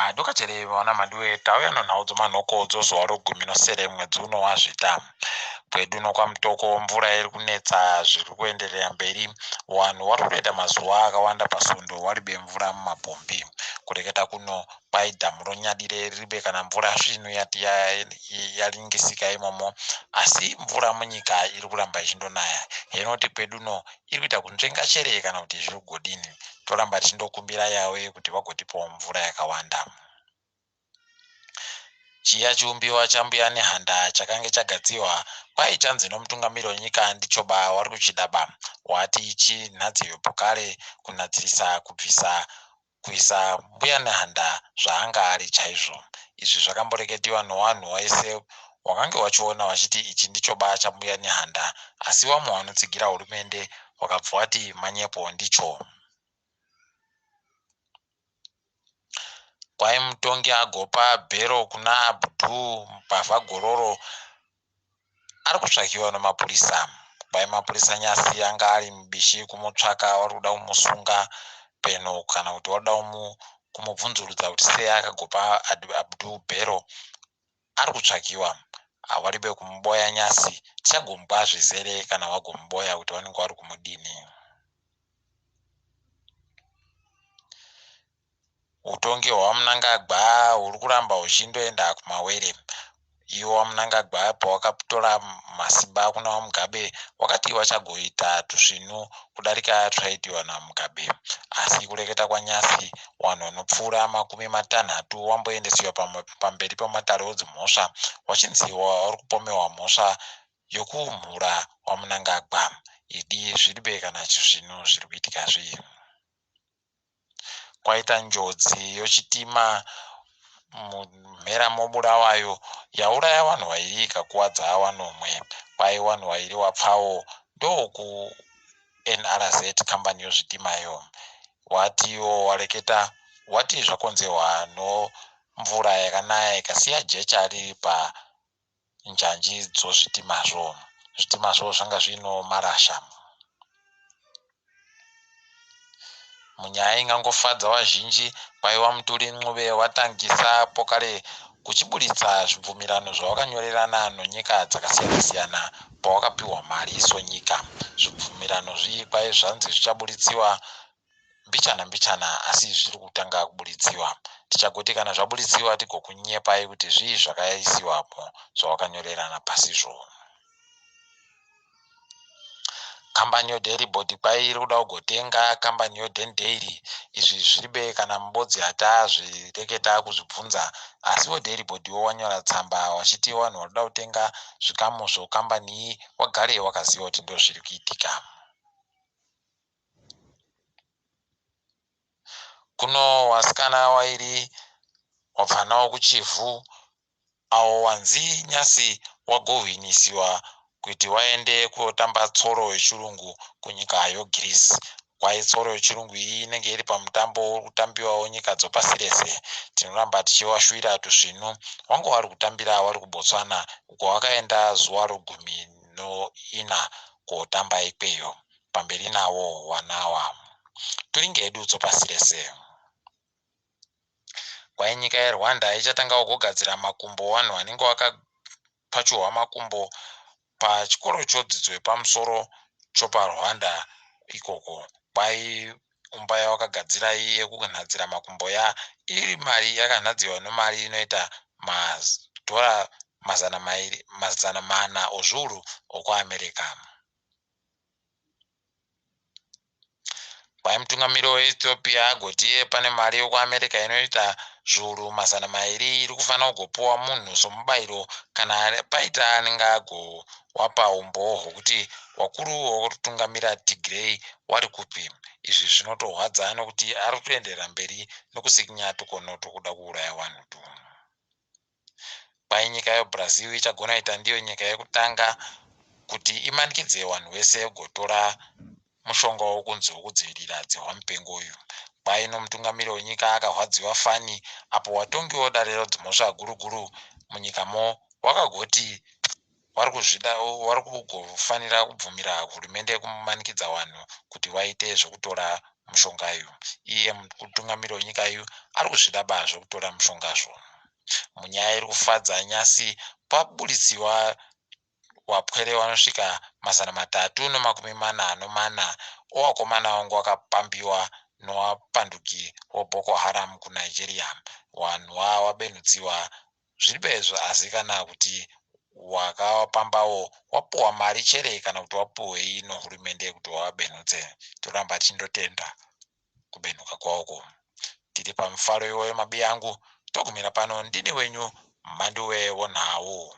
Madokachere vana Maduwe tauya nenhau dzomanhoko dzozuva rogumi nosere mwedzi uno waZvita. Kwedu nokwaMutoko mvura iri kunetsa zviri kuenderera mberi. Vanhu vari kutoita mazuva akawanda pasondo waribe mvura mumapombi. Kureketa kuno kwai dhamu roNyadire riribe kana mvura svinu yati yaringisika imomo asi mvura munyika iri kuramba ichindonaya. Henoti kweduno iri kuita kunzvenga chere kana kuti zviri kugodini. Toramba tichindokumbira Yahweh kuti vagotipawo mvura yakawanda. Chiya chiumbiwa chaMbuya Nehanda chakange chagadziwa kwai chanzi nomutungamiri wenyika ndicho ba wari kuchida ba. Wati chinhadziwe pokare kunhadzirisa kubvisa kuisa Mbuya Nehanda zvaanga ari chaizvo. Izvi zvakamboreketiwa nowanhu waise wakange wachiona wachiti ichi ndicho ba chaMbuya Nehanda asi wamwe wanotsigira hurumende wakabva wati manyepo ndicho. Kwai mutongi agopa bhero kuna Abdul mbavha gororo ari kutsvakiwa nemapurisa. Kwai mapurisa nyasi anga ari mubishi kumutsvaka vari kuda kumusunga peno kana kuti vari kuda kumubvunzurudza kuti sei akagopa Abdul bhero ari kutsvakiwa. Waribe kumuboya nyasi tichagomupa zvizere kana vagomuboya kuti vanenge vari kumudini. Hutongi hwaVaMnangagwa huri kuramba huchindoenda kumawere. Iwo VaMnangagwa pawakatora masimba kuna VaMugabe wakati wachagoita tusvinu kudarika twaitiwa naVaMugabe. Asi kureketa kwanyasi wanhu wanopfuura makumi matanhatu wamboendesiwa pamberi pematare odzimhosva wachinzi wari kupomewa mhosva yokumhura VaMnangagwa. Idi zviribe kana chisvinu zviri kuitika zvi. Kwaita njodzi yochitima mumhera moBulawayo yauraya vanhu vairi ikakuwadza vanomwe. Kwai vanhu vairi wapfawo ndokuNRZ kambani yozvitimayo. Watiwo wareketa wati zvakonzerwa nomvura yakanaya ikasiya jecha riri panjanji dzozvitimazvo. Zvitimazvo zvanga zvino marasha. Munyaya ingangofadza vazhinji, kwaiva Mutuli Ncube watangisa pokare kuchiburitsa zvibvumirano zvawakanyorerana nonyika dzakasiyana-siyana pawakapiwa mari sonyika. Zvibvumirano zviyi kwai zvanzi zvichaburitsiwa mbichana mbichana asi zviri kutanga kuburitsiwa. Tichagoti kana zvaburitsiwa tigokunyepai kuti zvii zvakaisiwapo zvawakanyorerana pasizvo. Kambani yoDairibord kwai iri kuda kugotenga kambani yoDendairy. Izvi zviribe kana mubodzi atazvireketa kuzvibvunza asi voDairibord wo wanyora tsamba wachiti vanhu vari kuda kutenga zvikamu zvokambani iyi wagare wakaziva kuti ndozviri kuitika. Kuno wasikana wairi wabva nawo kuChivhu awo wanzi nyasi wagohwinisiwa kuti waende kotamba tsoro yechirungu kunyika yoGreece. Kwai tsoro yechirungu iyi inenge iri pamutambo uri kutambiwawo nyika dzopasi rese. Tinoramba tichivashuwira tusvinu. Wange wari kutambira wari kuBotswana uko wakaenda zuva rogumi noina kotamba ikweyo. Pamberi nawo wanawa. Turinge hedu dzopasi rese. Kwai nyika yeRwanda ichatangawo kugadzira makumbo vanhu vanenge vakapachurwa makumbo pachikoro chodzidzo yepamusoro chopaRwanda ikoko. Kwai umba yavakagadzira iyi yekunhadzira makumbo ya iri mari yakanhadziwa nemari inoita madhora mazana mairi mazana mana ozviuru okuAmerica. Kwai mutungamiri weEthiopia agoti iye pane mari yokuAmerica inoita zviuru mazana mairi iri kufanira kugopiwa munhu somubairo kana paita anenge agowapa umbowo hwokuti wakuru wokutungamira Tigray wari kupi. Izvi zvinotorwadza nokuti ari kutoenderera mberi nokusikinya tukono twokuda kuuraya vanhu tu. Kwai nyika yeBrazil ichagona kuita ndiyo nyika yekutanga kuti imanikidze vanhu vese kugotora mushonga wokunzi wokudzivirira dzihwa mupengo uyu. Kwai nomutungamiri wenyika akahwadziwa fani apo watongi wodare redzimhosva guru guru munyikamo wakagoti wari kuzvida wari kugofanira kubvumira hurumende kumanikidza vanhu kuti vaite zvekutora mushonga uyu. Iye mutungamiri wenyika uyu ari kuzvidaba zvekutora mushongazvo. Munyaya iri kufadza nyasi paburitsiwa wapwere wanosvika 344 owakomana wangu wakapambiwa nowapanduki woboko haram kunigeria. Wanhu wawabenudziwa zviribe zvazikanwa kuti wakapambawo wapuwa mari chere kana kuti wapuwei nohurumende kuti wawabenudze. Toramba tichindotenda kubenuka kwawoko. Tiri pamufaro iwoyo mabiyangu, togumira pano. Ndini wenyu Mhanduwe wonhau.